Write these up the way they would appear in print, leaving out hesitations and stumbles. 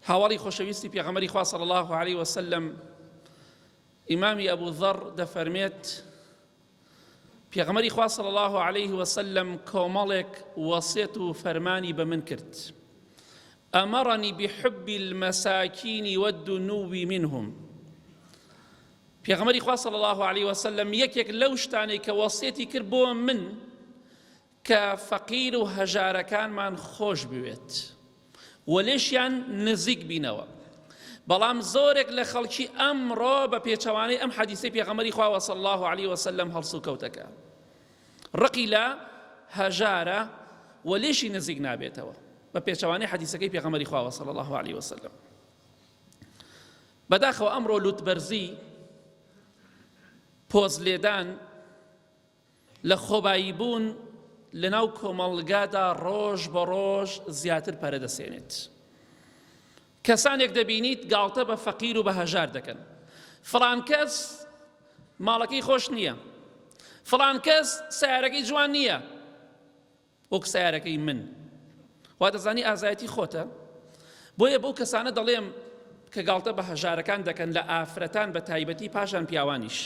هاوەڵی خۆشەویستی پێغەمبەری خوا صلی الله علیه وسلم ئیمامی ئەبو ذەڕ دەفەرمێت پێغەمبەری خوا صلی الله علیه وسلم کۆمەڵێک وەسێت و فەرمانی بە من کرد ئەمەڕنی بحب المساکین والدنو منهم پێغەمبەری خوا صلی الله علیه وسلم یەکێک لەو شتانەی کە وەسێتی کرد بۆ من کە فەقیر و هەژارەکانمان خۆش بوێت و لێشیان نزیک بینەوە بەڵام زۆرێک لە خەڵکی ئەمڕۆ بە پێچەوانەی ئەم حەدیسەی پێغەمبەری خوا صلی الله علیه وسلم هەڵسوکەوتەکە ڕقی لە هەژارە و لێشی نزیک نابێتەوە بە پێچەوانەی حەدیسەکەی پێغەمبەری خوا صلی الله علیه وسلم بەداخەوە ئەمڕۆ لوتبەرزی پۆز لێدان لە خۆبایی بوون لەناو کۆمەڵگادا ڕۆژ بە ڕۆژ زیاتر پەرە دەسێنێت. کەسانێک دەبینیت گاڵتە بە فەقیر و بە هەژار دەکەن. فڵان کەس ماڵەکەی خۆش نییە. فڵان کەس سیارەکەی جوان نییە. وەک سەیارەکەی من وا دەزانی ئازایەتی خۆتە بۆیە بەو کەسانە دەڵێم کە گاڵتە بە هەژارەکان دەکەن لە ئافرەتان بە تایبەتی پاشان پیاوانیش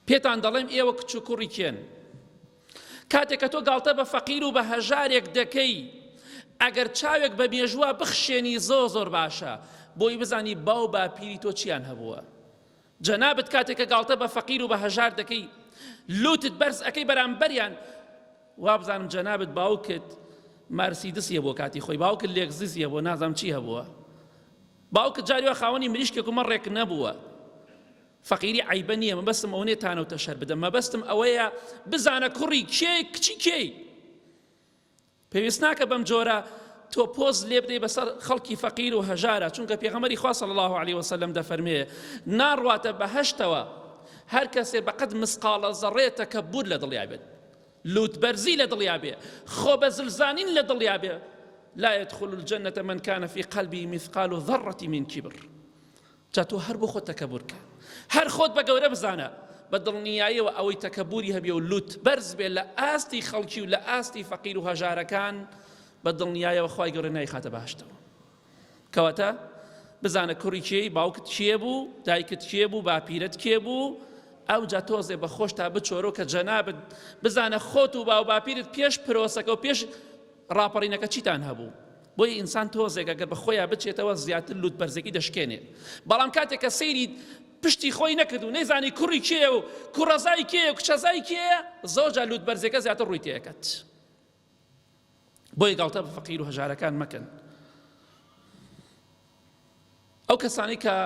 پێتان دەڵێم ئێوە کچ و کوڕی کێن کاتێک کە تۆ گاڵتە بە فەقیر و بە هەژارێک دەکەی ئەگەر چاوێک بە مێژووە بخشێنی زۆر زۆر باشە بۆی بزانی باو باپیری تۆ چیان هەبووە جەنابت کاتێک کە گاڵتە بە فەقیر و بە هەژار دەکەی لوتت بەرز ئەکەی بەرامبەریان وابزانم جەنابت باوکت مارسیدسی هەبووە کاتی خۆی باوکت لێکزیسی هەبووە نازانم چی هەبووە باوکت جاری وا خاوەنی مریشکێک و مەڕێک نەبووە فەقیری عیبە نییە مەبەستم ئەوە نییە تانە و تەشەر بدەم مەبەستم ئەوەیە بزانە کوڕی کێ کچی کێی پێویست ناکە بەم جۆرە تۆ پۆز لێ بدەی بەسەر خەڵکی فەقیر و هەژارە چونکە پێغەمبەری خوا صلی الله علیه وسلم دەفەرمێ ناڕواتە بەهەشتەوە هەر کەسێ بەقەد مسقاڵە زەڕێ تەکەبور لە دڵیا بێت لوتبەرزی لە دڵیا بێ خۆ بە زلزانین لە دڵیا بێ لا يدخل الجنة من كان في قلبه مثقال ذرة من كبر جا تۆ هەر بۆ خۆت تەکەبور کە هەر خۆت بە گەورە بزانە بە دڵنیاییەوە ئەوەی تەکەبوری هەبێ و لوت بەرز بێ لە ئاستی خەڵکی و لە ئاستی فەقیر و هەژارەکان بە دڵنیایەوە خوای گەورە نایخاتە بەهەشتەوە کەواتە بزانە کوڕی کێی باوکت کێ بوو دایکت کێ بوو باپیرەت کێ بوو ئەوجا تۆزێ بە خۆشتا بچۆرۆ کە جەنابت بزانە خۆت و باو باپیرت پێش پرۆسەکە و پێش ڕاپەڕینەکە چیتان هەبوو؟ بۆیە ئینسان تۆزێک ئەگەر بە خۆیا بچێتەوە زیاتر لوت بەرزێکی دەشکێنێ بەڵام کاتێک کە سەیری پشتی خۆی نەکرد و نەیزانی کوڕی کێیە و کوڕەزای کێیە و کچەزای کێیە زۆر جار لوت بەرزێکە زیاتر ڕووی تێکەت بۆیە گاڵتە بە فەقیر و هەژارەکان مەکەن ئەو کەسانەی کە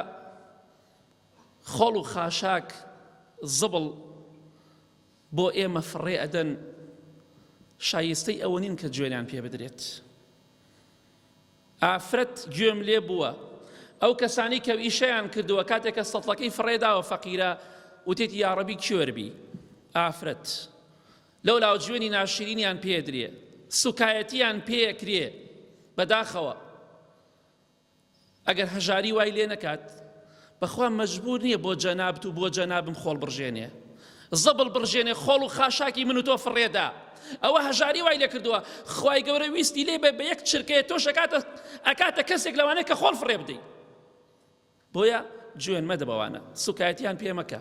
خۆڵ و خاشاک زبڵ بۆ ئێمە فڕێ ئەدەن شایستەی ئەوە نین کە جوێنیان پێ بدرێت ئافرەت گوێم لێ بووە ئەو کەسانی کە ئیشەیان کردووە کاتێک کە سەتڵەکەی فڕێداوە فەقیرە وتێتی یاڕەبی کوێربی ئافرەت لەو لاو جوێنی ناشرینیان پێدرێ سوکایەتیان پێکرێ بەداخەوە ئەگەر هەژاری وای لێ نەکات بەخوا مەجبور نییە بۆ جەنابت و بۆ جەنابم خۆڵ بڕژێنێ زبڵ بڕژێنێ خۆڵ و خاشاکی من و تۆ فڕێدا ئەوە هەژاری وای لێ کردووە خوای گەورە ویستی لێ بێ بە یەک چرکەیە تۆش ئەکاتە ئەکاتە کەسێک لەوانەیە کە خۆڵ فڕێ بدەی بۆیە جوێن مەدە بەوانە سوکایەتیان پێ مەکە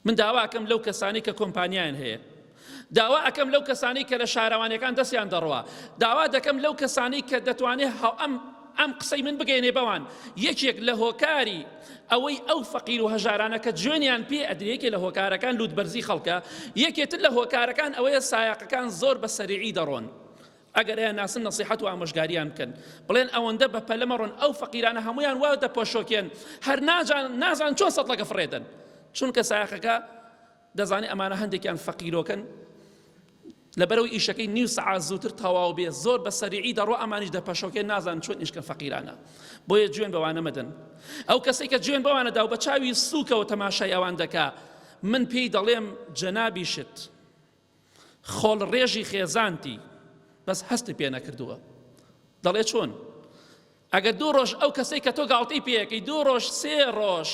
من داوا ئەکەم لەو کەسانەی کە کۆمپانیایان هەیە داوا ئەکەم لەو کەسانەی کە لە شارەوانیەکان دەستیان دەڕوا داوا دەکەم لەو کەسانەی کە دەتوانێت ئەم ئەم قسەی من بگەێنێ بەوان یەکێک لە هۆکاری ئەوەی ئەو فەقیر و هەژارانە کە جوێنیان پێ ئەدرێ یەکێ لە هۆکارەکان لوتبەرزی خەڵکە یەکێتر لە هۆکارەکان ئەوەیە سایەقەکان زۆر بە سەریعی دەڕۆن ئەگەر ئەیانناسن نەسیحەت و ئامۆژگاریان بکەن بڵێن ئەوەندە بە پەلە مەڕۆن ئەو فەقیرانە هەمویان وا دەپۆشۆکێن هەر ناجان نازان چۆن سەتڵەکە فڕێدەن چونکە سایەقەکە دەزانێت ئەمانە هەندێکیان فەقیرۆکەن لەبەرەوەی ئیشەکەی نیو سەعات زووتر تەواو بێ زۆر بە سەریعی دەڕۆ ئەمانیش دەپەشۆکێن نازان چۆن ئیشکەن فەقیرانە بۆیە جوێن بەوانە مەدەن ئەو کەسێک کە جوێن بەوانە دا و بە چاوی سووکەوە تەماشای ئەوان دەکا من پێی دەڵێم جەنابیشت خۆڵ ڕێژی خێزانتی بەس هەستی پێ نەکردووە دەڵێ چۆن ئەگەر دوو ڕۆژ ئەو کەسەی کە تۆ گاڵتەی پێەکەی دوو ڕۆژ سێ ڕۆژ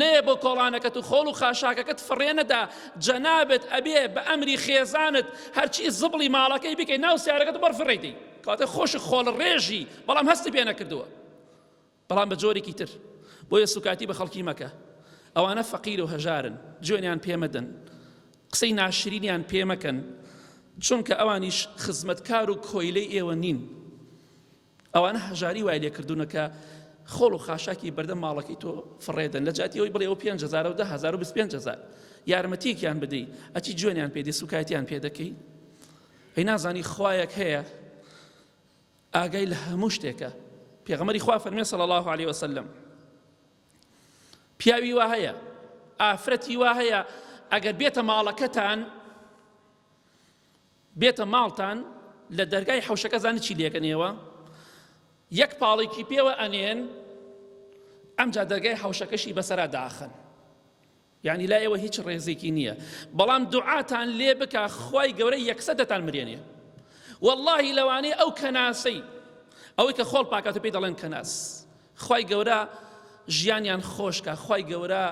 نەیە بۆ کۆڵانەکەت و خۆڵ و خاشاکەکەت فڕێ نەدا جەنابت ئەبێ بە ئەمری خێزانت هەرچی زبڵی ماڵەکەی بکەی ناو سیارەکەت بەر فڕێدەی. کەواتە خۆش خۆڵ ڕێژی بەڵام هەستی پێ نەکردووە بەڵام بە جۆرێکی تر بۆیە سوکاتی بە خەڵکی مەکە ئەوانە فەقیر و هەژارن جوێنیان پێمەدەن قسەی ناشرینیان پێمەکەن چونکە ئەوانیش خزمەتکار و کۆیلەی ئێوە نین ئەوانە هەژاری وای لێکردوونە کە خۆڵ و خاشاکی بەردەم ماڵەکەی تۆ فڕێدەن لە جاتی ئەوەی بڵێ ئەو 5000 و 10000 و 25000 یارمەتیەکیان بدەی ئەچی جوێنیان پێدی سوکایەتیان پێ دەکەی ئەی نازانی خوایەک هەیە ئاگای لە هەموو شتێکە پێغەمبەری خوا فەرمێ صلی الله علیه وسلم پیاوی وا هەیە ئافرەتی وا هەیە ئەگەر بێتە ماڵەکەتان بێتە ماڵتان لە دەرگای حەوشەکە زانی چی لێکەنێوە یەک پاڵێکی پێوە ئەنێن ئەمجا دەرگای حەوشەکەشی بەسەرا داخن یعنی لای ئێوە هیچ ڕێزێکی نییە بەڵام دوعاتان لێ بکە خوای گەورە یەکسەر دەتان مرێنێ واللهی لەوانەیە ئەو کەناسەی ئەوەی کە خۆڵ پاکاتە پێی دەڵێن کەناس خوای گەورە ژیانیان خۆشکە خوای گەورە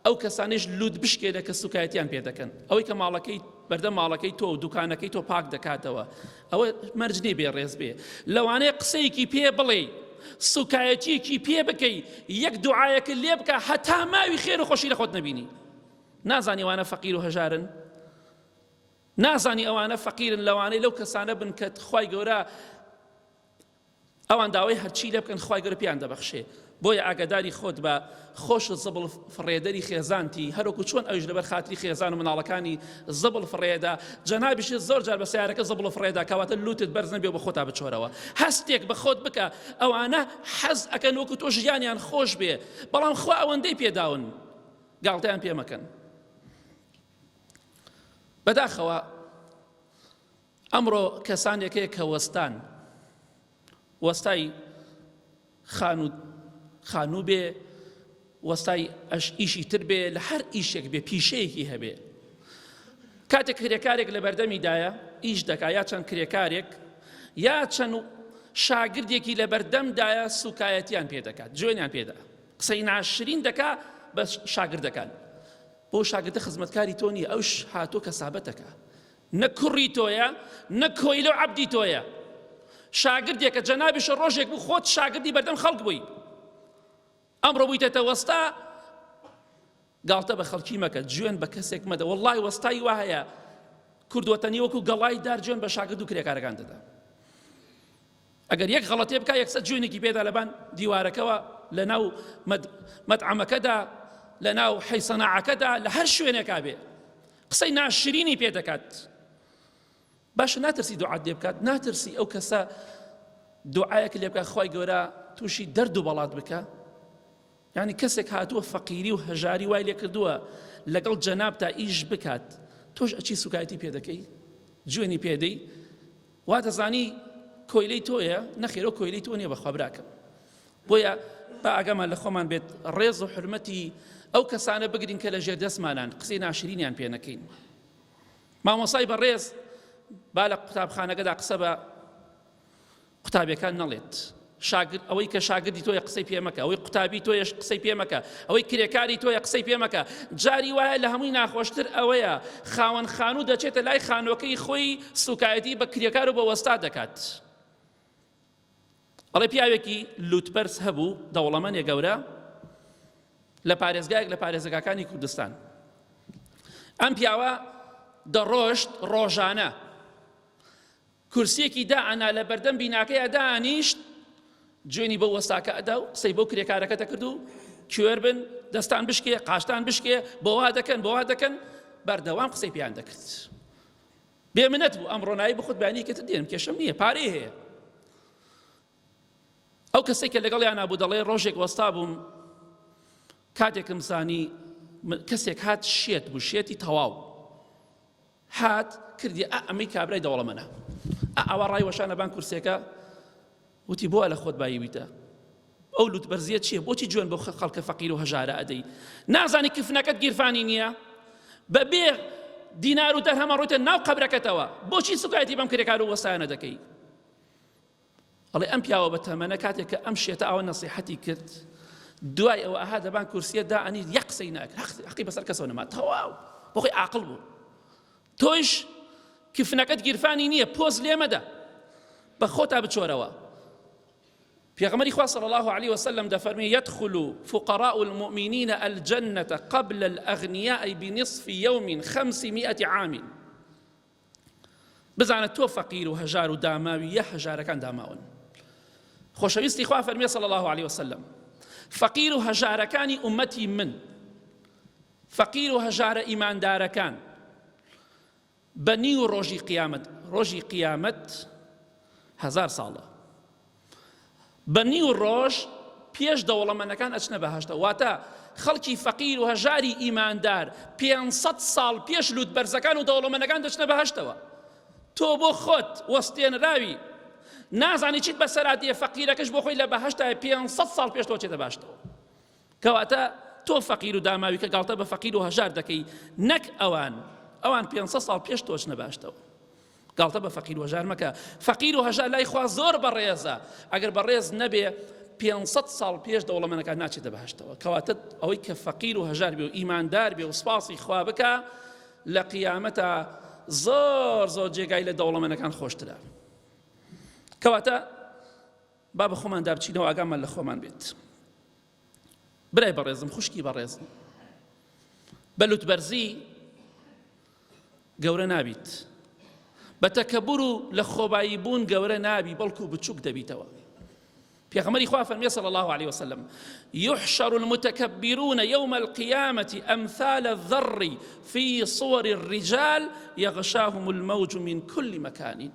ئەو کەسانیش لوت بشکێنە کە سوکایەتیان پێ دەکەن ئەوەی کە ماڵەکەی بەردەم ماڵەکەی تۆ و دوکانەکەی تۆ پاک دەکاتەوە ئەوە مەرج نییە بێ ڕێز بێ لەوانەیە قسەیەکی پێ بڵێ سوکایەتیەکی پێ بکەی یەک دوعاەکە لێ بکە هەتا ماوی خێر و خۆشی لە خۆت نەبینی نازانی وانە فەقیر و هەژارن نازانی ئەوانە فەقیرن لەوانەی لەو کەسانە بن کە خوای گەورە ئەوان داوای هەرچی لێ بکەن خوای گەورە پێیان دەبەخشێ بۆیە ئاگاداری خۆت بە خۆش زبڵ فڕێدەری خێزانتی هەروەکو چۆن ئەویش لەبەر خاتری خێزان و مناڵەکانی زبڵ فڕێدا جەنابیشت زۆر جار بە سیارەکە زبڵ فڕێدا کەواتە لوتت بەرز نەبێ بە خۆتا بچۆرەوە هەستێک بە خۆت بکە ئەوانە حەز ئەکەن وەکو تۆ ژیانیان خۆش بێ بەڵام خوا ئەوەندەی پێداون گاڵتەیان پێ مەکەن بەداخەوە ئەمڕۆ کەسانێک هەیە کە وەستان، وەستای خانوو خانوو بێ، وەستای ئەش ئیشی تر بێ، لە هەر ئیشێک بێ پیشەیەکی هەبێ. کاتێک کرێکارێک لە بەردەمیدایە ئیش دەکا یا چەند کرێکارێک یا چەند شاگردێکی لە بەردەمدایە سوکایەتیان پێ دەکات جوێنیان پێدا قسەی ناشرین دەکا بە شاگردەکان بۆ شاگردە خزمەتکاری تۆ نییە ئەوش هاتۆ کەسابەتەکە نە کوڕی تۆیە نە کۆیلە و عەبدی تۆیە شاگردێکە جەنابیشە ڕۆژێک بوو خۆت شاگردی بەردەم خەڵک بووی ئەمڕۆ بوویتەتە وەستا گاڵتە بە خەڵکی مەکە جوێن بە کەسێک مەدە وەڵڵای وەستای وا هەیە کوردوەتەنی وەکو گەڵای دار جوێن بە شاگرد و کرێکارەکان دەدا ئەگەر یەک غەڵەتێ بکا یەکسەر جوێنێکی پێدا لەبان دیوارەکەوە لەناو مەتعەمەکەدا لەناو حەی سەناعەکەدا لە هەر شوێنێکا بێ قسەی ناشرینی پێ دەکات باشە ناترسی دوعات لێ بکات ناترسی ئەو کەسە دوعایەک لێ بکات خوای گەورە تووشی دەرد و بەڵات بکە یعنی کەسێک هاتووە فەقیری و هەژاری وای لێ کردووە لەگەڵ جەنابتا ئیش بکات تۆش ئەچی سوکایەتی پێ دەکەی جوێنی پێدەی وا دەزانی کۆیلەی تۆیە نەخێرۆ کۆیلەی تۆ نییە بەخوا براکەم بۆیە با ئاگامان لە خۆمان بێت ڕێز و حرمەتی ئەو کەسانە بگرین کە لە ژێر دەستمانان قسەی ناشرینیان پێ نەکەین مامۆسای بەڕێز با لە قوتابخانەکەدا قسە بە قوتابیەکان نەڵێت شاگرد ئەوەی کە شاگردی تۆیە قسەی پێ مەکە ئەوەی قوتابی تۆیەش قسەی پێ مەکە ئەوەی کرێکاری تۆیە قسەی پێ مەکە جاری وایە لە هەمووی ناخۆشتر ئەوەیە خاوەن خانوو دەچێتە لای خانووەکەی خۆی سوکایەتی بە کرێکار و بە وەستا دەکات ئەڵێ پیاوێکی لوتبەرز هەبوو دەوڵەمەنێ گەورە لە پارێزگایەک لە پارێزگاکانی کوردستان ئەم پیاوە دەڕۆشت ڕۆژانە کورسیەکی دائەنا لە بەردەم بیناکەیا دانیشت جوێنی بەو وەستاکە ئەدا و قسەی بۆ کرێکارەکە دەکرد و کوێر بن دەستان بشکێ قاشتان بشکێ بۆ وا دەکەن بۆ وا دەکەن بەردەوام قسەی پێیان دەکرد بێ منەت بوو ئەم ڕۆنایی بخۆت بەیانیەکە تر دێنم کێشەم نییە پارەی هەیە ئەو کەسێک کە لەگەڵیان بوو دەڵێ ڕۆژێک وەستا بووم کاتێکم زانی کەسێک هات شێت بوو شێتی تەواو هات کردی ئا ئەمەی کابرای دەوڵەمەنە ئا ئاوا ڕای وەشانە بان کورسێکە وتی بۆ لە خۆت بایی بیتە ئەو لوت بەرزیە چییە بۆچی جوێن بۆ خەڵکە فەقیر و هەژارە ئەدەی نازانی کفنەکەت گیرفانی نییە بەبێ دینار و دەرهەمە ڕۆیتە ناو قەبرەکەتەوە بۆچی سوکایەتی بەم کرێکار و وەستایانە دەکەی ئەڵێ ئەم پیاوە بە تەمەنە کاتێک کە ئەم شێتە ئاوە نەسیحەتی کرد دوای ئەوە ئەها دەبان کورسیە دا ئەنی یەک قسەی ناکرد حەقی بەسەر کەسەوە نەما تەواو بۆ خۆی عاقڵ بوو تۆیش کفنەکەت گیرفانی نییە پۆز لێ مەدە. بە خۆتا بچۆرەوە. پێغەمبەری خوا صلی الله علیه وسلم دەفەرمێ يدخل فقراء المؤمنین الجنة قبل الأغنياء بنصف يوم 500 عام. بزانە تۆ فەقیر و هەژار و داماوی یە هەژارەکان داماون. خۆشەویستی خوا فەرمێ صلی الله علیه وسلم فەقیر و هەژارەکانی ئومەتی من، فەقیر و هەژارە ئیماندارەکان بە نیو ڕۆژی قیامەت، ڕۆژی قیامەت هەزار ساڵە، بە نیو ڕۆژ پێش دەوڵەمەنەکان ئەچنە بەهەشتە. واتە خەڵکی فەقیر و هەژاری ئیماندار 500 ساڵ پێش لوت بەرزەکان و دەوڵەمەنەکان دەچنە بەهەشتەوە. تۆ بۆ خۆت وەستێنراوی نازانی چیت بەسەرا دێ، فەقیرەکەش بۆ خۆی لە بەهەشتایە 500 ساڵ پێش تۆ چێتە بەهەشتەوە. کەواتە تۆ فەقیر و داماوی کە گاڵتە بە فەقیر و هەژار دەکەی نەک ئەوان، ئەوان 500 ساڵ پێش تۆ چنە بەهەشتەوە. گاڵتە بە فەقیر و هەژار مەکە، فەقیر و هەژار لای خوا زۆر بەڕێزە، ئەگەر بەڕێز نەبێ 500 ساڵ پێش دەوڵەمەنەکان ناچێتە بەهەشتەوە. کەواتە ئەوەی کە فەقیر و هەژار بێ و ئیماندار بێ و سپاسی خوا بکا لە قیامەتا زۆر زۆر جێگای لە دەوڵەمەنەکان خۆشترە. کەواتە با بە خۆماندا بچینەوە ئاگامان لە خۆمان بێت. برای بەڕێزم، خوشکی بەڕێزم، بە لوتبەرزی گەورە نابیت، بە تەکەبور و لە خۆبایی بوون گەورە نابی، بەڵکو بچووک دەبیتەوە. پێغەمبەری خوا فەرمی صلی الله علیه وسلم يحشر المتكبرون يوم القيامة أمثال الذر في صور الرجال يغشاهم الموج من كل مكان.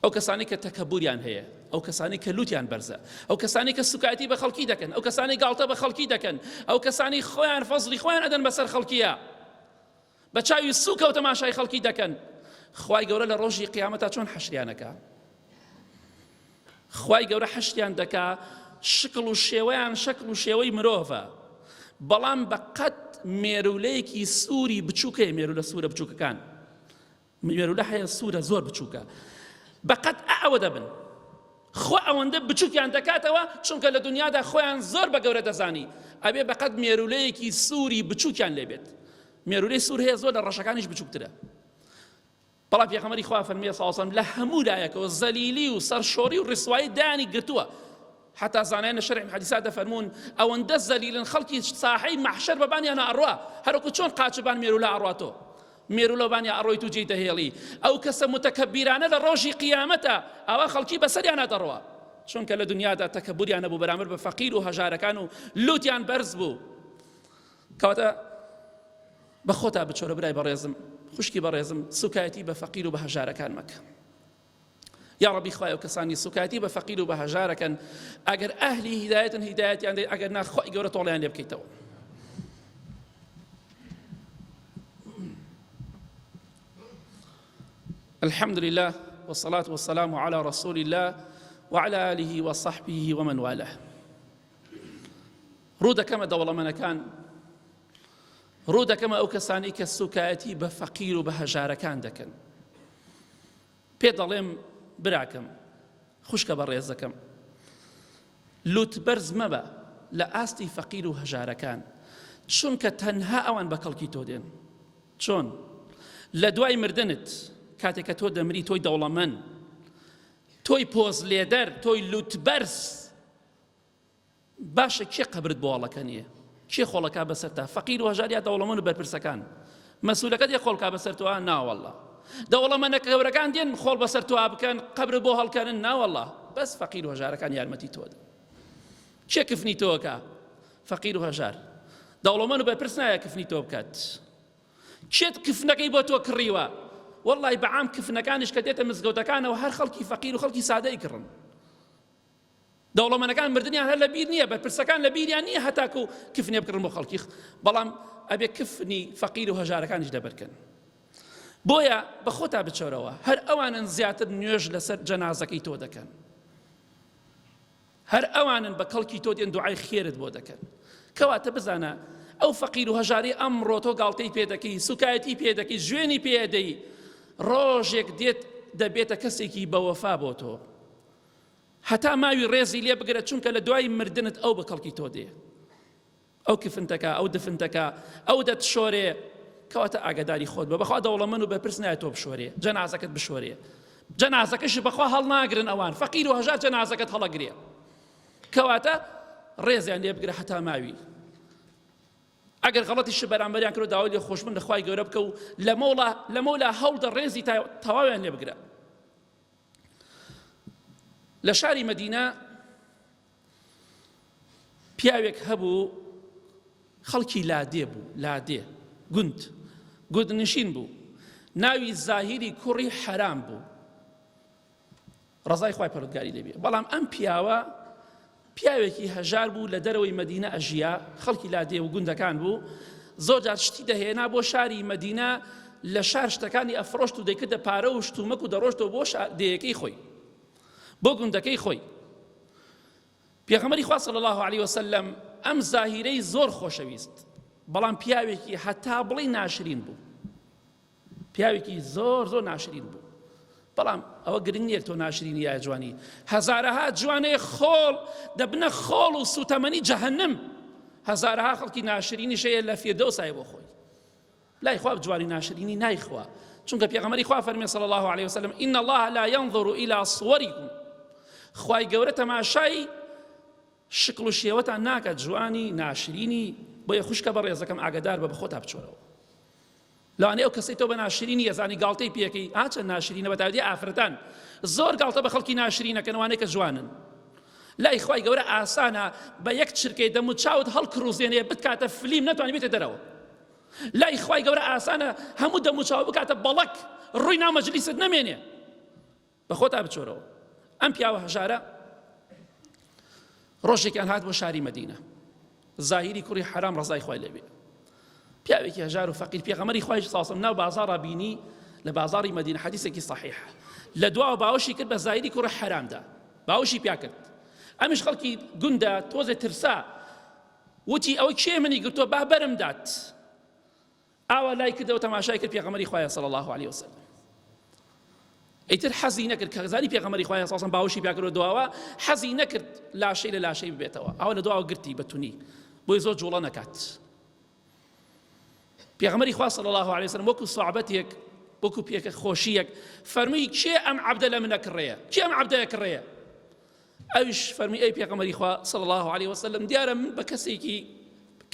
ئەو کەسانەی کە تەکەبوریان هەیە، ئەو کەسانەی کە لوتیان بەرزە، ئەو کەسانەی کە سوکایەتی بە خەڵکی دەکەن، ئەو کەسانەی گاڵتە بە خەڵکی دەکەن، ئەو کەسانەی خۆیان فەزڵی خۆیان ئەدەن بەسەر خەڵکیە، بە چاوی سوکەوە تەماشای خەڵکی دەکەن، خوای گەورە لە ڕۆژی قیامەتا چۆن حەشریان ئەکا؟ خوای گەورە حەشریان دەکا شکڵ و شێوەیان شەکڵ و شێوەی مرۆڤە، بەڵام بە قەد مێرولەیەکی سووری بچووکەیە، مێرولە سوورە بچووکەکان مێرولە هەیە سوورە زۆر بچووکە بەقەد ئەوە دەبن خۆ ئەوەندە بچووکیان دەکاتەوە چونکە لە دنیادا خۆیان زۆر بە گەورە دەزانی ئەبێ بەقەد مێرولەیەکی سووری بچووکیان لێبێت مێرولەی سوور هەیە زۆر لە ڕەشەکانیش بچووکترە بەڵام پێغەمبەری خوا فەرمیە صلی الله لە هەموو لایەکەوە زەلیلی و سەرشۆڕی و ڕسوایی دانی گرتووە حتا زانایان لە شەرح حەدیسات دەفەرموون ئەوەندە زەلیلن خەڵکی ساحەی مەحشەر بەبانیانە ئەڕوا هەروەکو چۆن قاچبان مێرولە ئەڕوا تۆ مێرولە بانیا ئەڕۆیت و جێی دەهێڵی ئەو کەسە متەکەبیرانە لە ڕۆژی قیامەتە ئەوە خەڵکی بەسەریانە دەڕوا چونکە لە دنیادا تەکەبوریان نەبوو بەرامبەر بە فەقیر و هەژارەکان و لوتیان بەرز بوو. کەواتە بە خۆتا بچۆرە برای بەڕێزم، خوشکی بەڕێزم، سوکایەتی بە فەقیر و بە هەژارەکان مەکە. یا ڕەبی خوایە و کەسانی سوکایەتی بە فەقیر و بە هەژارەکەن ئەگەر ئەهلی هیدایەتن هیدایەتیان دەی ئەگەر نا خوای گەورە تۆڵەیان لێ بکەیتەوە. الحمد لله والصلاة والسلام على رسول الله وعلى آله وصحبه ومن والاه. ڕوو دەکەمە دەوڵەمەنەکان، ڕوو دەکەمە ئەو کەسانەی کە سوکایەتی بە فەقیر و بە هەژارەکان دەکەن. پێ دەڵێم براکەم، خوشکە بەڕێزەکەم، لوت بەرز مەبە لە ئاستی فەقیر و هەژارەکان، چونکە تەنها ئەوان بە کەڵکی تۆ دێن. چۆن؟ لە دوای مردنت، کاتێک کە تۆ دەمری، تۆی دەوڵەمەند، تۆی پۆز لێدەر، تۆی لوت بەرز، باشە کێ قەبرت بۆ هەڵەکەنیە؟ کێ خۆڵەکا بەسەرتا؟ فەقیر و هەژار یا دەوڵەمەند و بەرپرسەکان؟ مەسولەکە دێ خۆڵکا بەسەر تۆ؟ ناوەڵڵا. دەوڵەمەنە گەورەکان دێن خۆڵ بەسەر تۆ بکەن قەبرت بۆ هەڵکەنن؟ ناوەڵڵا. بەس فەقیر و هەژارەکان یارمەتی تۆ دەن. کێ کفنی تۆکە؟ فەقیر و هەژار. دەوڵەمەند و بەرپرس نایە کفنی تۆ بکات. کێت کفنەکەی بۆ تۆ کڕیوە؟ وەڵڵای بەعام کفنەکانیش کە دێتە مزگەوتەکانەوە هەر خەڵکی فەقیر و خەڵکی سادەی کڕن. دەوڵەمەنەکان مردنیان هەر لە بیر نییە، بەرپرسەکان لە بیریان نییە هەتاکو کفنێ بکڕن بۆ خەڵکی، بەڵام ئەبێ کفنی فەقیر و هەژارەکانیش لەبەرکەن. بۆیە بە خۆتا بچۆرەوە، هەر ئەوانن زیاتر نوێژ لەسەر جەنازەکەی تۆ دەکەن، هەر ئەوانن بە کەڵکی تۆ دێن دوعای خێرت بۆ دەکەن. کەواتە بزانە ئەو فەقیر و هەژاری ئەمڕۆ تۆ گاڵتەی پێ دەکەی، سوکایەتی پێ دەکەی، جوێنی پێ دەی، ڕۆژێک دێت دەبێتە کەسێکی بەوەفا بۆ تۆ. هەتا ماوی ڕێزی لێ بگرە چونکە لە دوای مردنت ئەو بە کەڵکی تۆ دێ ئەو کفنتەکە ئەو دفنتەکە ئەو دەتشۆرێ کەواتە ئاگاداری خۆت بە بەخوا دەوڵەمەند و بەرپرس نایە تۆ بشۆرێ جەنازەکەت بشۆرێ. جەنازەکەشی بەخوا هەڵناگرن ئەوان فەقیر و هەژار جەنازەکەت هەڵەگرێ کەواتە ڕێزیان لێ بگرە هەتا ماوی ئەگەر غەڵەتیش بەرامبەریان کرد داوای لێ خۆشبوون لە خوای گەورە بکە و لەمەولا لەمەولا هەوڵدە ڕێزی تەواویان لێ بگرە لە شاری مەدینە پیاوێک هەبوو خەڵکی لادێ بوو لادێ گوند گوندنشین بوو ناوی زاهیری کوڕی حەرام بوو ڕەزای خوای پەروەردگاری لێ بێ بەڵام ئەم پیاوە پیاوێکی هەژار بوو لە دەرەوەی مەدینە ئەژیا خەڵکی لادێ و گوندەکان بوو زۆر جار شتی دەهێنا بۆ شاری مەدینە لە شار شتەکانی ئەفرۆشت و دەیکردە پارە و شتومەک و دەڕۆشتەوە بۆ دێیەکەی خۆی بۆ گوندەکەی خۆی پێغەمبەری خوا صلی الله علیه وسلم ئەم زاهیرەی زۆر خۆشەویست بەڵام پیاوێکی هەتا بڵێ ناشرین بوو پیاوێکی زۆر زۆر ناشرین بوو بەڵام ئەوە گرنگ نییە تۆ ناشرینی یا جوانی هەزارەها جوانەیە خۆڵ دەبنە خۆڵ و سوتەمەنی جەهەنم هەزارەها خەڵکی ناشرینیش هەیە لە فیردەوسای بۆ خۆی لای خوا جوانی ناشرینی نایخوا چونکە پێغەمبەری خوا فەرمی صلی الله علیه وسلم ان الله لا ينظر الى صوركم خوای گەورە تەماشای شکڵ و شێوەتان ناکات جوانی ناشرینی بۆیە خوشکە بەڕێزەکەم ئاگدار بە بەخۆتا بچۆرەوە لەوانەیە ئەو کەسەی تۆ بە ناشرینی ئەزانی گاڵتەی پێکەی ئا چەند ناشرینە بە تایبەتی ئافرەتان زۆر گاڵتە بە خەڵکی ناشرینەکەن وانەی کە جوانن لای خوای گەورە ئاسانە بە یەک چرکەی دەم و چاوت هەڵکڕوزێنێ بتکاتە فلیم نەتوانی بێتە دەرەوە لای خوای گەورە ئاسانە هەموو دەم و چاو بکاتە بەڵک ڕووی ناو مەجلیست نەمێنێ بە خۆتا بچۆرەوە ئەم پیاوە هەژارە ڕۆژێکیان هات بۆ شاری مەدینە زاهیری کوڕی حرام ڕزای خوای لێبێ پیاوێکی هەژار و فەقیر پێغەمەری خوای ساسم ناو بازاڕا بینی لە بازاڕی مەدینە حەدیسێکی صحیحە لە دواوە باوەشی کرد بە زاهیری کوڕی حرامدا باوەشی پیا کرد ئەمیش خەڵکی گوندە تۆزێ ترسا وتی ئەوە کێ منی گرتووە با بەرم دات ئاوا لای کردەوە تەماشای کرد پێغەمبەری خوایە صلی الله علیه وسلم ئیتر حەزی نەکرد کە زانی پێغەمبەری خوایە صلی الله باوەشی پیا کردەوە دواوە حەزی نەکرد لاشەی لە لاشەی ببێتەوە ئەوە لە دواوە گرتی بە تونی بۆی زۆر جوڵە نەکات پێغەمبەری خوا صلی الله علیه وسلم وەکو سوعبەتێک وەکو پێکە خۆشیەک فەرمی کێ ئەم عەبدە لە منە کڕێیە کێ ئەم عەبدە کڕێیە ئەویش فەرمی ئەی پێغەمبەری خوا صلی الله علیه وسلم دیارە من بە کەسێکی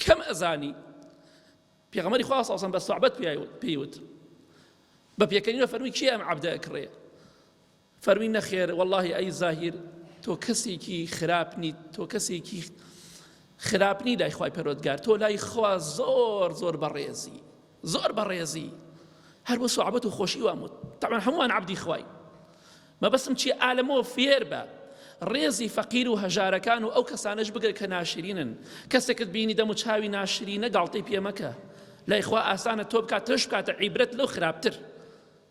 کەم ئەزانی پێغەمبەری خوا صلی الله علیه و سلم بە سوعبەت پێی وت بە پێکەنینەوە فەرمووی کێ ئەم عەبدە ئەکڕێ فەرمی نەخێر واللهی ئەی زاهیر تۆ کەسێکی خراپ نیت تۆ کەسێکی خراپ نی لای خوای پەروەردگار تۆ لای خوا زۆر زۆر بەڕێزی زۆر بەڕێزی هەر بۆ سوعبەت و خۆشی وام وت تەبعەن هەمووان عەبدی خوای مەبەستم چیە ئا لەمەوە فێر بە ڕێزی فەقیر و هەژارەکان و ئەو کەسانەش بگرە کە ناشرینن کەسێکت بینی دەم و چاوی ناشرینە گاڵتەی پێ مەکە لای خوا ئاسانە تۆ بکات تۆش بکاتە عیبرەت لەو خراپتر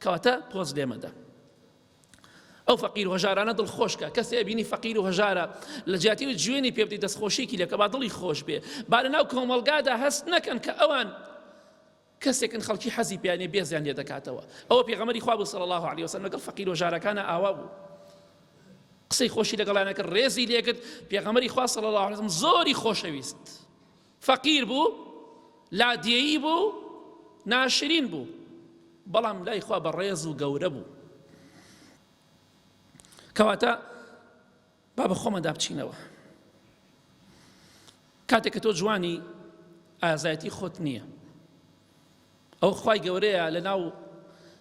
کەواتە پۆز لێ مەدە ئەو فەقیر و هەژارانە دڵخۆشکە کەسێ بینی فەقیر و هەژارە لە جیاتی و جوێنی پێ بدەی دەستخۆشیکی لەکە با دڵی خۆش بێ با لە ناو کۆمەڵگادا هەست نەکەن کە ئەوان کەسێکن خەڵکی حەزی پێیان نیە بێزیان لێ دەکاتەوە ئەوە پێغەمبەری خوا بوو صلی الله علیه وسلم لەگەڵ فەقیر و ژارەکانە ئاوا بوو قسەی خۆشی لەگەڵیان کرد ڕێزی لێکرد پێغەمبەری خوا صلی الله علیه وسلم زۆری خۆشەویست فەقیر بوو لادێیی بوو ناشرین بوو بەڵام لای خوا بە ڕێز و گەورە بوو کەواتە با بە خۆماندا بچینەوە کاتێک کە تۆ جوانی ئازایەتی خۆت نییە ئەو خوای گەورەیە لە ناو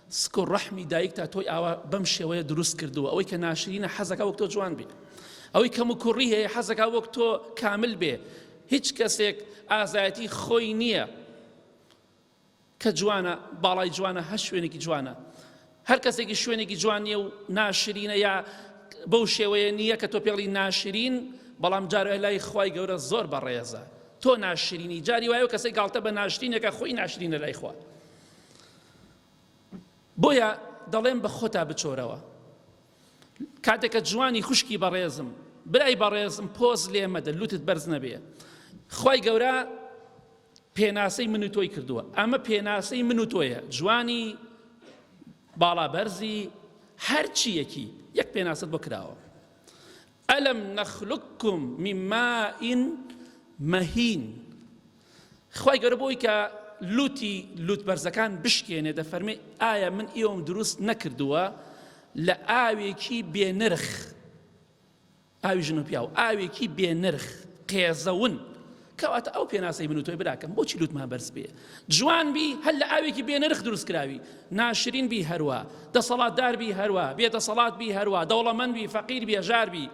سک و ڕەحمی دایکتا تۆی ئاوا بەم شێوەیە دروست کردووە ئەوەی کە ناشرینە حەزەکە وەک تۆ جوان بێ ئەوەی کەم و کوڕی هەیە حەزەکە وەک تۆ کامل بێ هیچ کەسێک ئازایەتی خۆی نییە کە جوانە باڵای جوانە هەر شوێنێکی جوانە هەر کەسێکی شوێنێکی جوان نییە و ناشرینە یا بەو شێوەیە نییە کە تۆ پێڵی ناشرین بەڵام جارێ لای خوای گەورە زۆر بەڕێزە تۆ ناشرینی جاری وایە کەسێک گاڵتە بە ناشرینەکە خۆی ناشرینە لای خوا بۆیە دەڵێم بە خۆتا بچۆرەوە کاتێک کە جوانی خوشکی بەڕێزم برای بەڕێزم پۆز لێ مەدە لوتت بەرز نەبێ خوای گەورە پێناسەی من و تۆی کردووە ئەمە پێناسەی من و تۆیە جوانی باڵا بەرزی هەرچیەکی یەک پێناسەت بۆ کراوە ئەلم نەخلقکم من ماء مهین خوای گەورە بۆی کە لوتی لوت بەرزەکان بشکێنێ دەفەرمێ ئایا من ئێوەم دروست نەکردووە؟ لە ئاوێکی بێنرخ ئاوی ژن و پیاو ئاوێکی بێنرخ قێزەون کەواتە ئەو پێناسەی من و تۆی براکەم بۆچی لوتمان بەرز بێ جوان بی هەر لە ئاوێکی بێنرخ دروست کراوی ناشرین بی هەروە دەسەڵاتدار بی هەروە بێ دەسەڵات بی هەروە دەوڵەمەند بی فەقیر بی هەژار بی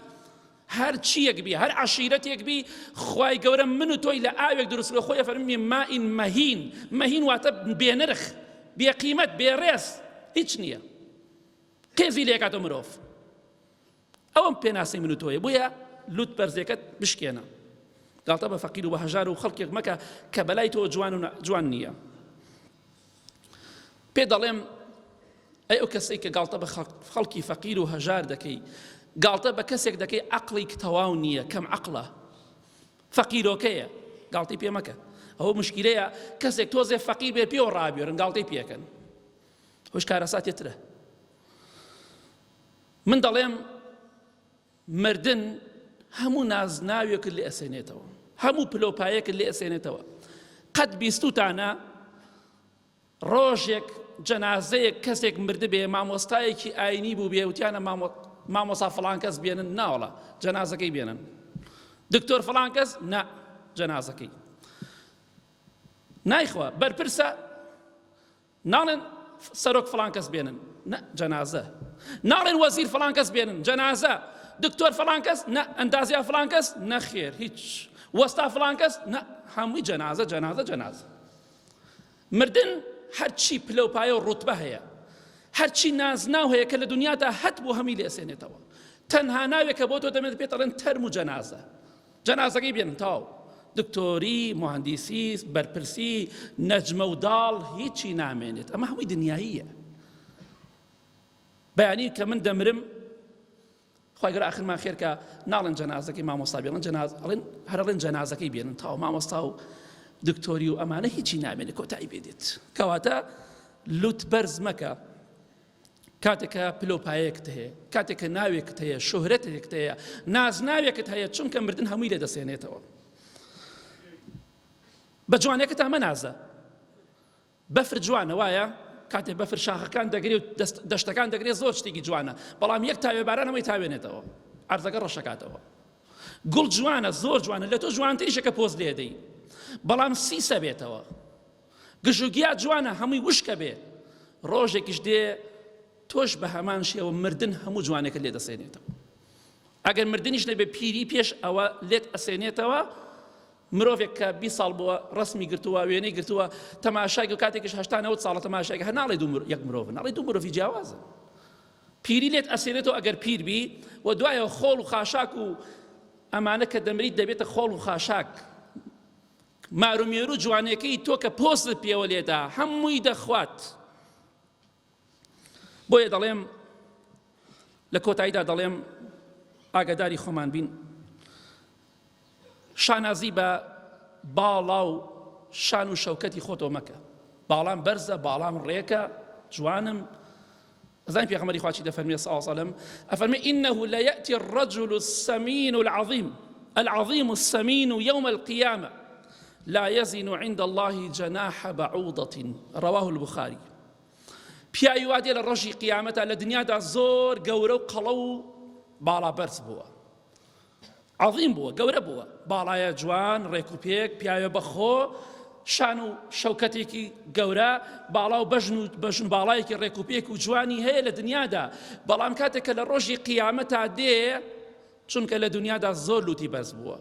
هەر چیەک بی هەر عەشیرەتێک بی خوای گەورە من و تۆی لە ئاوێک دروست کردوە خۆی ئەفەرمی ماء مهین مهین واتە بێنرخ بێقیمەت بێڕێز هیچ نییە قێزی لێکاتەوە مرۆڤ ئەوەم پێناسەی من و تۆیە بۆیە لوت بەرزێکەت بشکێنە گاڵتە بە فەقیر و بە هەژار و خەڵکێک مەکە کە بەلای تۆ جوان و جوان نییە پێ دەڵێم ئەی ئەو کەسەی کە گاڵتە بە خەڵکی فەقیر و هەژار دەکەی گاڵتە بە کەسێک دەکەی عەقڵی تەواو نییە کەم عەقڵە فەقیرۆکەیە گاڵتەی پێ مەکە ئەوە مشکیلەیە کەسێک تۆزێ فەقیر بێ پێوە ڕابێرن گاڵتەی پێکەن هۆش کارەساتێترە من دەڵێم مردن هەموو نازناوێکت لێ ئەسێنێتەوە هەموو پلۆپایەکت لێ ئەسێنێتەوە قەت بیستوتانە ڕۆژێک جەنازەیەک کەسێک مردبێ مامۆستایەکی ئاینی بوو بێ وتیانە مامۆسا فڵان کەس بێنن ناوەڵا جەنازەکەی بێنن دکتۆر فڵان کەس نا جەنازەکەی نایخوا بەرپرسە ناڵێن سەرۆک فڵان کەس بێنن نە جەنازە ناڵێن وەزیر فڵان کەس بێنن جەنازە دکتۆر فڵان کەس نە ئەندازیا فڵان کەس نەخێر هیچ وەستا فڵان کەس نە هەمووی جەنازە جەنازە جەنازە مردن هەرچی پلە و پایە و ڕوتبە هەیە هەرچی نازناو هەیە کە لە دنیادا هەت بۆ هەمی لێسێنێتەوە تەنها ناوێکە بۆ تۆ دەمێت پێت ئەڵێن تەرم و جەنازە جەنازەکەی بێنن تەواو دکتۆری مهندسی بەرپرسی نەجمە و داڵ هیچی نامێنێت ئەمە هەمووی دنیاییە بەیانی کە من دەمرم خوای گەورە ئاخرمان خێر کە ناڵێن جەنازەکەی مامۆستا بێڵن جەناز ئەڵێن هەر ئەڵێن جەنازەکەی بێنن تاو مامۆستا و دکتۆری و ئەمانە هیچی نامێنێ کۆتایی بێدێت کەواتە لوت بەرز مەکە کاتێک کە پلۆپایەکت هەیە کاتێک کە ناوێکت هەیە شۆهرەتێکت هەیە نازناوێکت هەیە چونکە مردن هەمووی لێ دەسێنێتەوە بە جوانەکەت ئەمە نازە بەفر جوانە وایە؟ کاتێ بەفر شاخەکان دەگرێ و دەشتەکان دەگرێ زۆر شتێکی جوانە بەڵام یەک تاوێ باران ئەمەی تاوێنێتەوە عەرزەکە ڕەشەکاتەوە گوڵ جوانە زۆر جوانە لە تۆ جوانتریشە کە پۆز لێدەی بەڵام سیسە بێتەوە گژوگیا جوانە هەمووی وشکە بێ ڕۆژێکیش دێ تۆش بە هەمان شێوە مردن هەموو جوانێکت لێ دەسێنێتەوە ئەگەر مردنیش نەبێ پیری پێش ئەوە لێت ئەسێنێتەوە مرۆڤێک کە 20 ساڵ بووە ڕسمی گرتووە وێنەی گرتووە تەماشای و کاتێکیش هەشتا نەوەد ساڵە تەماشای هەر ناڵێ دوو یەک مرۆڤ ناڵێ دوو مرۆڤی جیاوازن پیری لێت ئەسێنێتەوە ئەگەر پیر بی و دوایەوە خۆڵ و خاشاک و ئەمانە کە دەمریت دەبێتە خۆڵ و خاشاک مارومێرو جوانەکەی تۆ کە پۆستت پێوە لێدا هەمووی دەخوات بۆیە دەڵێم لە کۆتاییدا دەڵێم ئاگاداری خۆمان بین شانازی بە باڵا و شان و شەوکەتی خۆتەوە مەکە باڵام بەرزە باڵام ڕێکە جوانم ئەزانی پێغەمبەری خوا چی دەفەرمێ صلی الله علیه وسلم ئەفەرمێ إنه لا يأتي الرجل السمين العظيم العظيم السمين يوم القيامة لا يزن عند الله جناح بعوضة رواه البخاري پیاوی وا دێ لە ڕۆژی قیامەتا لە دنیادا زۆر گەورە و قەڵەو و باڵا بەرز بووە عەظیم بووە گەورە بووە باڵایە جوان ڕێک و پێک پیاوێ بەخۆ شان و شەوکەتێکی گەورە باڵا و بەژن و بەژن باڵایەکی ڕێک و پێک و جوانی هەیە لە دنیادا بەڵام کاتێک کە لە ڕۆژی قیامەتا دێ چونکە لە دنیادا زۆر لوتی بەرز بووە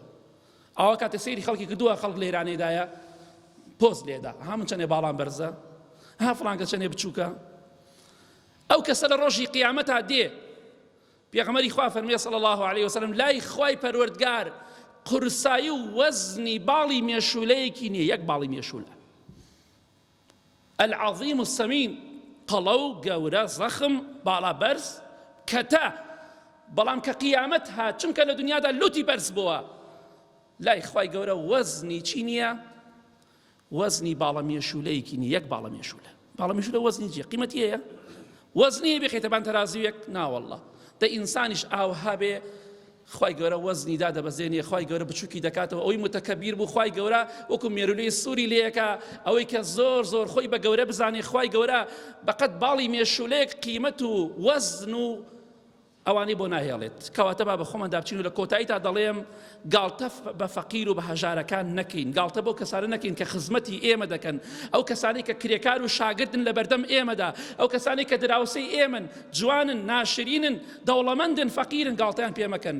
ئەوە کاتێ سەیری خەڵکی کردووە خەڵک لێرانەیدایە پۆز لێدا ها من چەنێ باڵام بەرزە ها فڵانکە چەنێ بچووکە ئەو کەسە لە ڕۆژی قیامەتا دێ پێغەمبەری خوا فەرمی صلی الله علیه وسلم لای خوای پەروەردگار قورسایی و وەزنی باڵی مێشولەیەکی نییە یەک باڵی مێشولە العظیم السمین قەڵەو گەورە زەخم باڵا بەرز کەتە بەڵام کە قیامەت هات چونکە لە دنیادا لوتی بەرز بووە لای خوای گەورە وەزنی چی نییە وەزنی باڵە مێشولەیەکی نییە یەک باڵە مێشولە باڵە مێشولە وەزنی چیە قیمەتی هەیە وەزنی هەیە بخەیتە بان تەرازویەک ناوەڵڵا دە ئینسانیش ئاوها بێ. خوای گەورە وەزنی دادەبەزێنێ، خوای گەورە بچوکی دەکاتەوە، ئەوەی متەکەبیر بوو خوای گەورە وەکو مێرولەی سووری لێیەکا، ئەوەی کە زۆر زۆر خۆی بە گەورە بزانێ خوای گەورە بەقەد باڵی مێشولەیەک قیمەت و وەزن و ئەوانەی بۆ ناهێڵێت. کەواتە با بە خۆماندا بچین و لە کۆتاییدا دەڵێم گاڵتە بە فەقیر و بە هەژارەکان نەکەین، گاڵتە بەو کەسانە نەکەین کە خزمەتی ئێمە دەکەن، ئەو کەسانەی کە کرێکار و شاگردن لە بەردەم ئێمەدا، ئەو کەسانەی کە دراوسێی ئێمەن، جوانن، ناشرینن، دەوڵەمەندن فەقیرن گاڵتەیان پێ مەکەن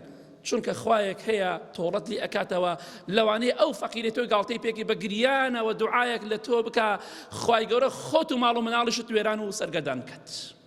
چونکە خوایەک هەیە تۆڵەت لێ ئەکاتەوە لەوانەیە ئەو فەقیرەی تۆ گاڵتەی پێکی بە گریانەوە دوعایەک لە تۆ بکا خوای گەورە خۆت و ماڵ و مناڵیشت وێران و سەرگەردان بکات.